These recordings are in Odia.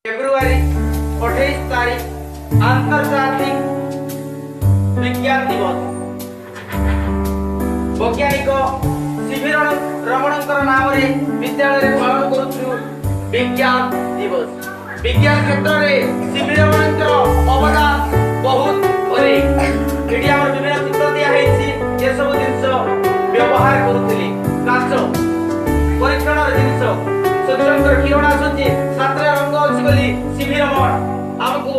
ଫେବୃଆରୀ 28 ତାରିଖ ଆନ୍ତର୍ଜାତିକ ବିଜ୍ଞାନ ଦିବସ। ବୈଜ୍ଞାନିକ ସିଭି ରମଣଙ୍କର ନାମରେ ବିଦ୍ୟାଳୟରେ ପାଳନ କରୁଛୁ ବିଜ୍ଞାନ ଦିବସ। ବିଜ୍ଞାନ କ୍ଷେତ୍ରରେ ସିଭି ରମଣଙ୍କର ଅବଦାନ ବହୁତ ଅନେକ। ଏଠି ଆମର ବିଭିନ୍ନ ଚିତ୍ର ଦିଆ ହେଇଛି। ଏସବୁ ଜିନିଷ ବ୍ୟବହାର କରୁଥିଲେ, କାଚ ପରୀକ୍ଷଣର ଜିନିଷ। ସୂର୍ଯ୍ୟଙ୍କର କିରଣ ଆସୁଛି, ସାତଟା ରଙ୍ଗ ଅଛି ବୋଲି ସିଭି ରମଣ ଆମକୁ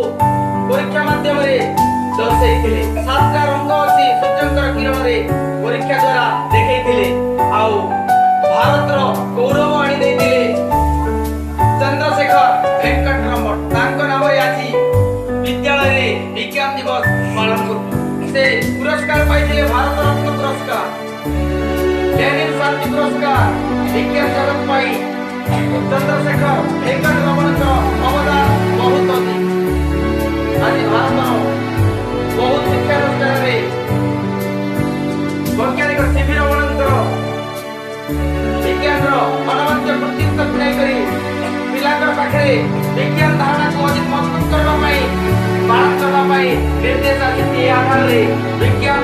ପରୀକ୍ଷା ମାଧ୍ୟମରେ ଦର୍ଶାଇଥିଲେ। ସାତଟା ରଙ୍ଗ ଅଛି ସୂର୍ଯ୍ୟଙ୍କର କିରଣରେ, ପରୀକ୍ଷା ଦ୍ୱାରା ଦେଖେଇଥିଲେ। ଆଉ ଭାରତର ଗୌରବ ଆଣି ଦେଇଥିଲେ ଚନ୍ଦ୍ରଶେଖର ଭେଙ୍କଟ ରମଣ। ତାଙ୍କ ନାମରେ ଆଜି ବିଦ୍ୟାଳୟରେ ବିଜ୍ଞାନ ଦିବସ ପାଳନ କରୁଛୁ। ସେ ପୁରସ୍କାର ପାଇଥିଲେ, ଭାରତ ରତ୍ନ ପୁରସ୍କାର, ଲେନିନ ଶାନ୍ତି ପୁରସ୍କାର। ବିଜ୍ଞାନ ଜଗତ ପାଇଁ ଚନ୍ଦ୍ରଶେଖର ଭେଙ୍କଟ ରମଣଙ୍କର ଅବଦାନ ବହୁତ ଅଧିକ। ଆଜି ଭାରତର ବହୁତ ଶିକ୍ଷାନୁଷ୍ଠାନରେ ବୈଜ୍ଞାନିକ ସିଭି ରମଣଙ୍କର ବିଜ୍ଞାନର ଅନବଦ୍ୟ କୃତିତ୍ୱକୁ ନେଇକରି ପିଲାଙ୍କ ପାଖରେ ବିଜ୍ଞାନ ଧାରଣାକୁ ଅଧିକ ମଜବୁତ କରିବା ପାଇଁ, ପାଳନ କରିବା ପାଇଁ ନିର୍ଦ୍ଦେଶ ଆସିଛି। ଏ ଆଧାରରେ ବିଜ୍ଞାନ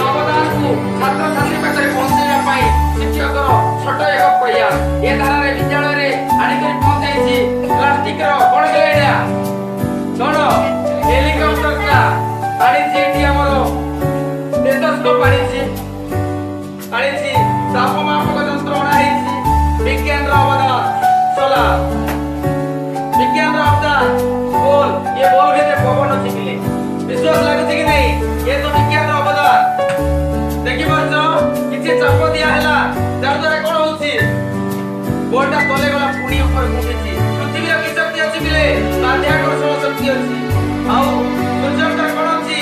ଅବଦାନକୁ ଛାତ୍ରଛାତ୍ରୀ ପାଖରେ ପହଞ୍ଚାଇବା ପାଇଁ ଶିକ୍ଷକର ଛୋଟ ଏକ ପ୍ରୟାସ। ଏ ଧାରାରେ ବିଦ୍ୟାଳୟରେ ଆଣିକରି ପହଞ୍ଚାଇଛି ପ୍ଲାଷ୍ଟିକର କଣ କହିଲେ ଏଇଟା କଣ, ହେଲିକପ୍ଟରଟା ଆଣିଛି। ଏଠି ଆମର ଷ୍ଟେଥୋସ୍କୋପ ଆଣିଛି, ତାପମାପକ ଯନ୍ତ୍ର ଅଣା ହେଇଛି। ବିଜ୍ଞାନର ଅବଦାନ ସୋଲାର, ବିଜ୍ଞାନର ଅବଦାନ ବୋଲ। ଏ ବୋଲ ଭିତରେ ପବନ ଅଛି ପିଲେ, ବିଶ୍ୱାସ ଲାଗୁଛି କି ନାଇଁ? ଏ ତ ବିଜ୍ଞାନର ଅବଦାନ। ଦେଖିପାରୁଛ, କିଛି ଚାପ ଦିଆ ହେଲା, ଯାହା ଦ୍ୱାରା କଣ ହଉଛି? ବଲଟା ତଲେ ଗଲା, ପୁଣି ଉପରକୁ ଉଠିଛି। ପୃଥିବୀର କି ଶକ୍ତି ଅଛି ପିଲେ? ମାଧ୍ୟାକର୍ଷଣ ଶକ୍ତି ଅଛି। ଆଉ ସୂର୍ଯ୍ୟଙ୍କର କଣ ଅଛି?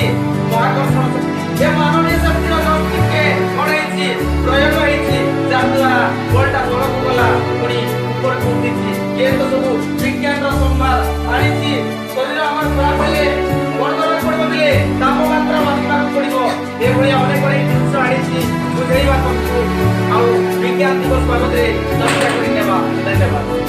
ମହାକର୍ଷଣ ଶକ୍ତି। ଏ ମାନବୀୟ ଶକ୍ତିର ଟିକେ କଣ ହେଇଛି? ପ୍ରୟୋଗ ହେଇଛି, ଯାହାଦ୍ୱାରା ବଲଟା ତଳକୁ ଗଲା, ପୁଣି ଉପରକୁ ଉଠିଛି। ଏ ତ ସବୁ ବିଜ୍ଞାନର ସମ୍ଭାର ଆଣିଛି। ଶରୀର ଆମର ଖରାପ ହେଲେ କଣ କରିବାକୁ ପଡିବ ପିଲେ? ତାପମାତ୍ରା ମାପିବାକୁ ପଡିବ। ଏଭଳି ଅନେକ ଅନେକ ଜିନିଷ ଆଣିଛି ବୁଝେଇବା ତମକୁ, ଆଉ ବିଜ୍ଞାନ ଦିବସ ବାବଦରେ ଚର୍ଚ୍ଚା କରିନେବା। ଧନ୍ୟବାଦ।